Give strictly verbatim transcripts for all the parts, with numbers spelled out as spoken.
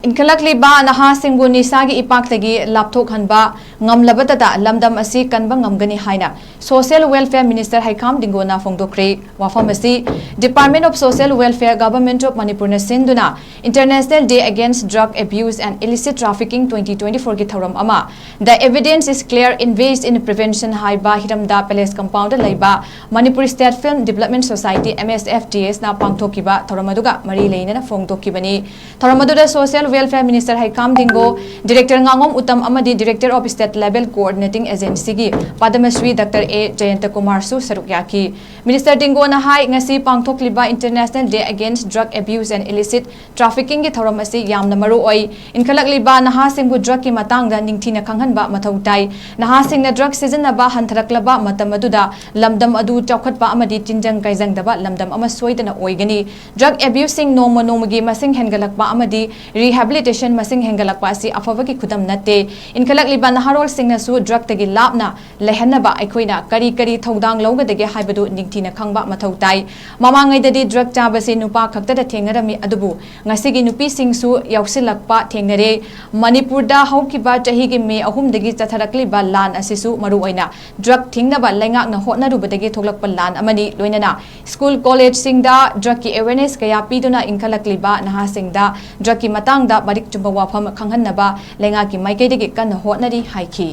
ꯏꯟꯈꯠꯂꯛꯂꯤꯕ ꯅꯍꯥꯁꯤꯡꯕꯨ ꯅꯤꯁꯥꯒꯤ ꯏꯄꯥꯛꯇꯒꯤ ꯂꯥꯞꯊꯣꯛꯍꯟꯕ ꯉꯝꯂꯕꯇꯗ ꯂꯝꯗꯝ ꯑꯁꯤ ꯀꯟꯕ ꯉꯝꯒꯅꯤ ꯍꯥꯏꯅ Social Welfare Minister ꯍꯩꯈꯥꯝ ꯗꯤꯡꯒꯣꯅ ꯐꯣꯡꯗꯣꯛꯈ꯭ꯔꯦ꯫ ꯋꯥꯐꯝ ꯑꯁꯤ Department of Social Welfare, Government of Manipurꯅ ꯁꯤꯟꯗꯨꯅ International Day Against Drug Abuse and Illicit Trafficking twenty twenty-fourꯒꯤ ꯊꯧꯔꯝ ꯑꯃ The Evidence is Clear, Invest in Prevention ꯍꯥꯏꯕ ꯍꯤꯔꯝꯗ Palace Compoundꯗ ꯂꯩꯕ Manipur State Film Development Society, M S F D Sꯅ ꯄꯥꯡꯊꯣꯛꯈꯤꯕ ꯊꯧꯔꯝ ꯑꯗꯨꯒ ꯃꯔꯤ ꯂꯩꯅꯅ ꯐꯣꯡꯗꯣꯛꯈꯤꯕꯅꯤ꯫ ꯊꯧꯔꯝ ꯑꯗꯨꯗ Social Welfare Minister ꯍꯩꯈꯥꯝ ꯗꯤꯡꯒꯣ, Director ꯉꯥꯉꯣꯝ Uttam ꯑꯃꯗꯤ Director of State Level Coordinating Agencyꯒꯤ ꯄꯗꯃꯁ꯭ꯔꯤ Doctor A ꯖꯌꯟꯇ ꯀꯨꯃꯥꯔꯁꯨ ꯁꯔꯨꯛ ꯌꯥꯈꯤ꯫ Minister ꯗꯤꯡꯒꯣꯅ ꯍꯥꯏ, ꯉꯁꯤ ꯄꯥꯡꯊꯣꯛꯂꯤꯕ International Day Against Drug Abuse and Illicit Traffickingꯒꯤ ꯊꯧꯔꯝ ꯑꯁꯤ ꯌꯥꯝꯅ ꯃꯔꯨ ꯑꯣꯏ꯫ ꯏꯟꯈꯠꯂꯛꯂꯤꯕ ꯅꯍꯥꯁꯤꯡꯕꯨ drugꯀꯤ ꯃꯇꯥꯡꯗ ꯅꯤꯡꯊꯤꯅ ꯈꯪꯍꯟꯕ ꯃꯊꯧ ꯇꯥꯏ꯫ ꯅꯍꯥꯁꯤꯡꯅ drug ꯁꯤꯖꯤꯟꯅꯕ ꯍꯟꯊꯔꯛꯂꯕ ꯃꯇꯝ ꯑꯗꯨꯗ ꯂꯝꯗꯝ ꯑꯗꯨ ꯆꯥꯎꯈꯠꯄ ꯑꯃꯗꯤ ꯇꯤꯟꯖꯪ ꯀꯥꯏꯖꯪꯗꯕ ꯂꯝꯗꯝ ꯑꯃ ꯁꯣꯏꯗꯅ ꯑꯣꯏꯒꯅꯤ꯫ Drug abuseꯁꯤꯡ ꯅꯣꯡꯃ ꯅꯣꯡꯃꯒꯤ ꯃꯁꯤꯡ ꯍꯦꯟꯒꯠꯂꯛꯄ ꯑꯃꯗꯤ rehabilitation ꯃꯁꯤꯡ ꯍꯦꯟꯒꯠꯂꯛꯄ ꯑꯁꯤ ꯑꯐꯕꯒꯤ ꯈꯨꯗꯝ ꯅꯠꯇꯦ꯫ ꯏꯟꯈꯠꯂꯛꯂꯤꯕ ꯅꯍꯥꯔꯣꯜꯁꯤꯡꯅꯁꯨ drugꯇꯒꯤ ꯂꯥꯞꯅ ꯂꯩꯍꯟꯅꯕ ꯑꯩꯈꯣꯏꯅ ꯀꯔꯤ ꯀꯔꯤ ꯊꯧꯗꯥꯡ ꯂꯧꯒꯗꯒꯦ ꯍꯥꯏꯕꯗꯨ ꯅꯤꯡꯊꯤꯅ ꯈꯪꯕ ꯃꯊꯧ ꯇꯥꯏ꯫ ꯃꯃꯥꯡꯉꯩꯗꯗꯤ drug ꯆꯥꯕꯁꯤ ꯅꯨꯄꯥ ꯈꯛꯇꯗ ꯊꯦꯡꯅꯔꯝꯃꯤ, ꯑꯗꯨꯕꯨ ꯉꯁꯤꯒꯤ ꯅꯨꯄꯤꯁꯤꯡꯁꯨ ꯌꯥꯎꯁꯤꯜꯂꯛꯄ ꯊꯦꯡꯅꯔꯦ꯫ ꯃꯅꯤꯄꯨꯔꯗ ꯍꯧꯈꯤꯕ ꯆꯍꯤꯒꯤ ꯃꯦ ꯑꯍꯨꯝꯗꯒꯤ ꯆꯠꯊꯔꯛꯂꯤꯕ ꯂꯥꯟ ꯑꯁꯤꯁꯨ ꯃꯔꯨꯑꯣꯏꯅ drug ꯊꯤꯡꯅꯕ ꯂꯩꯉꯥꯛꯅ ꯍꯣꯠꯅꯔꯨꯕꯗꯒꯤ ꯊꯣꯛꯂꯛꯄ ꯂꯥꯟ ꯑꯃꯅꯤ꯫ ꯂꯣꯏꯅꯅ school, collegeꯁꯤꯡꯗ drugꯀꯤ awareness ꯀꯌꯥ ꯄꯤꯗꯨꯅ ꯏꯟꯈꯠꯂꯛꯂꯤꯕ ꯅꯍꯥꯁꯤꯡꯗ drugꯀꯤ ꯃꯇꯥꯡꯗ ꯃꯔꯤꯛ ꯆꯨꯝꯕ ꯋꯥꯐꯝ ꯈꯪꯍꯟꯅꯕ ꯂꯩꯉꯥꯛꯀꯤ ꯃꯥꯏꯀꯩꯗꯒꯤ ꯀꯟꯅ ꯍꯣꯠꯅꯔꯤ ꯍꯥꯏꯈꯤ꯫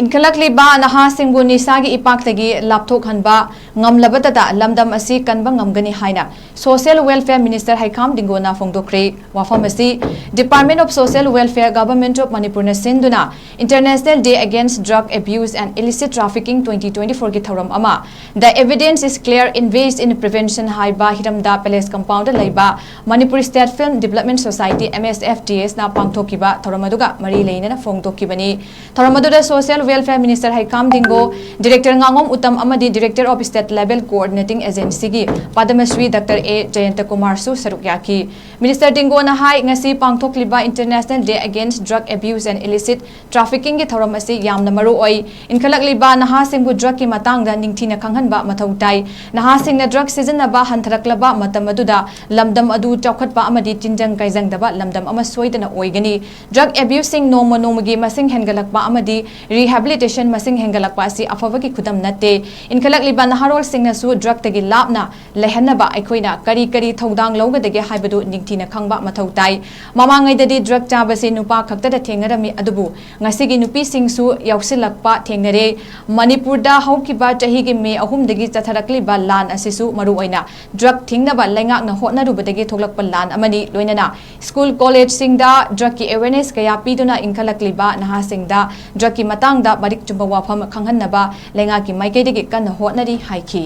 ꯏꯟꯈꯠꯂꯛꯂꯤꯕ ꯅꯍꯥꯁꯤꯡꯕꯨ ꯅꯤꯁꯥꯒꯤ ꯏꯄꯥꯛꯇꯒꯤ ꯂꯥꯞꯊꯣꯛꯍꯟꯕ ꯉꯝꯂꯕꯇꯗ ꯂꯝꯗꯝ ꯑꯁꯤ ꯀꯟꯕ ꯉꯝꯒꯅꯤ ꯍꯥꯏꯅ Social Welfare Minister ꯍꯩꯈꯥꯝ ꯗꯤꯡꯒꯣꯅ ꯐꯣꯡꯗꯣꯛꯈ꯭ꯔꯦ꯫ ꯋꯥꯐꯝ ꯑꯁꯤ Department of Social Welfare, Government of Manipurꯅ ꯁꯤꯟꯗꯨꯅ International Day Against Drug Abuse and Illicit Trafficking twenty twenty-fourꯒꯤ ꯊꯧꯔꯝ ꯑꯃ The Evidence is Clear, Invest in Prevention ꯍꯥꯏꯕ ꯍꯤꯔꯝꯗ Palace Compoundꯗ ꯂꯩꯕ Manipur State Film Development Society, M S F D Sꯅ ꯄꯥꯡꯊꯣꯛꯈꯤꯕ ꯊꯧꯔꯝ ꯑꯗꯨꯒ ꯃꯔꯤ ꯂꯩꯅꯅ ꯐꯣꯡꯗꯣꯛꯈꯤꯕꯅꯤ꯫ ꯊꯧꯔꯝ ꯑꯗꯨꯗ Social Welfare Minister ꯍꯩꯈꯥꯝ ꯗꯤꯡꯒꯣ, Director ꯉꯥꯉꯣꯝ Uttam ꯑꯃꯗꯤ Director of State Level Coordinating Agencyꯒꯤ ꯄꯗꯃꯁ꯭ꯔꯤ ꯗꯥꯛꯇꯔ ꯑꯦ ꯖꯌꯟꯇ ꯀꯨꯃꯥꯔꯁꯨ ꯁꯔꯨꯛ ꯌꯥꯈꯤ꯫ ꯃꯤꯅꯤꯁꯇꯔ ꯇꯦꯡꯒꯣꯅ ꯍꯥꯏ, ꯉꯁꯤ ꯄꯥꯡꯊꯣꯛꯂꯤꯕ International Day Against Drug Abuse and Illicit Traffickingꯒꯤ ꯊꯧꯔꯝ ꯑꯁꯤ ꯌꯥꯝꯅ ꯃꯔꯨ ꯑꯣꯏ꯫ ꯏꯟꯈꯠꯂꯛꯂꯤꯕ ꯅꯍꯥꯁꯤꯡꯕꯨ drugꯀꯤ ꯃꯇꯥꯡꯗ ꯅꯤꯡꯊꯤꯅ ꯈꯪꯍꯟꯕ ꯃꯊꯧ ꯇꯥꯏ꯫ ꯅꯍꯥꯁꯤꯡꯅ drug ꯁꯤꯖꯤꯟꯅꯕ ꯍꯟꯊꯔꯛꯂꯕ ꯃꯇꯝ ꯑꯗꯨꯗ ꯂꯝꯗꯝ ꯑꯗꯨ ꯆꯥꯎꯈꯠꯄ ꯑꯃꯗꯤ ꯇꯤꯟꯖꯪ ꯀꯥꯏꯖꯪꯗꯕ ꯂꯝꯗꯝ ꯑꯃ ꯁꯣꯏꯗꯅ ꯑꯣꯏꯒꯅꯤ꯫ Drug abuseꯁꯤꯡ ꯅꯣꯡꯃ ꯅꯣꯡꯃꯒꯤ ꯃꯁꯤꯡ ꯍꯦꯟꯒꯠꯂꯛꯄ ꯑꯃꯗꯤ rehabilitation ꯃꯁꯤꯡ ꯍꯦꯟꯒꯠꯂꯛꯄ ꯑꯁꯤ ꯑꯐꯕꯒꯤ ꯈꯨꯗꯝ ꯅꯠꯇꯦ꯫ ꯏꯟꯈꯠꯂꯛꯂꯤꯕ ꯅꯍꯥꯔꯣꯜꯁꯤꯡꯅꯁꯨ drugꯇꯒꯤ ꯂꯥꯞꯅ ꯂꯩꯍꯟꯅꯕ ꯑꯩꯈꯣꯏꯅ ꯀꯔꯤ ꯀꯔꯤ ꯊꯧꯗꯥꯡ ꯂꯧꯒꯗꯒꯦ ꯍꯥꯏꯕꯗꯨ ꯅꯤꯡꯊꯤꯅ ꯈꯪꯕ ꯃꯊꯧ ꯇꯥꯏ꯫ ꯃꯃꯥꯡꯉꯩꯗꯗꯤ drug ꯆꯥꯕꯁꯤ ꯅꯨꯄꯥ ꯈꯛꯇꯗ ꯊꯦꯡꯅꯔꯝꯃꯤ, ꯑꯗꯨꯕꯨ ꯉꯁꯤꯒꯤ ꯅꯨꯄꯤꯁꯤꯡꯁꯨ ꯌꯥꯎꯁꯤꯜꯂꯛꯄ ꯊꯦꯡꯅꯔꯦ꯫ ꯃꯅꯤꯄꯨꯔꯗ ꯍꯧꯈꯤꯕ ꯆꯍꯤꯒꯤ ꯃꯦ ꯑꯍꯨꯝꯗꯒꯤ ꯆꯠꯊꯔꯛꯂꯤꯕ ꯂꯥꯟ ꯑꯁꯤꯁꯨ ꯃꯔꯨꯑꯣꯏꯅ drug ꯊꯤꯡꯅꯕ ꯂꯩꯉꯥꯛꯅ ꯍꯣꯠꯅꯔꯨꯕꯗꯒꯤ ꯊꯣꯛꯂꯛꯄ ꯂꯥꯟ ꯑꯃꯅꯤ꯫ ꯂꯣꯏꯅꯅ school collegeꯁꯤꯡꯗ drugꯀꯤ awareness ꯀꯌꯥ ꯄꯤꯗꯨꯅ ꯏꯟꯈꯠꯂꯛꯂꯤꯕ ꯅꯍꯥꯁꯤꯡꯗ drugꯀꯤ ꯃꯇꯥꯡꯗ ꯃꯔꯤꯛ ꯆꯨꯝꯕ ꯋꯥꯐꯝ ꯈꯪꯍꯟꯅꯕ ꯂꯩꯉꯥꯛꯀꯤ ꯃꯥꯏꯀꯩꯗꯒꯤ ꯀꯟꯅ ꯍꯣꯠꯅꯔꯤ ꯍꯥꯏꯈꯤ꯫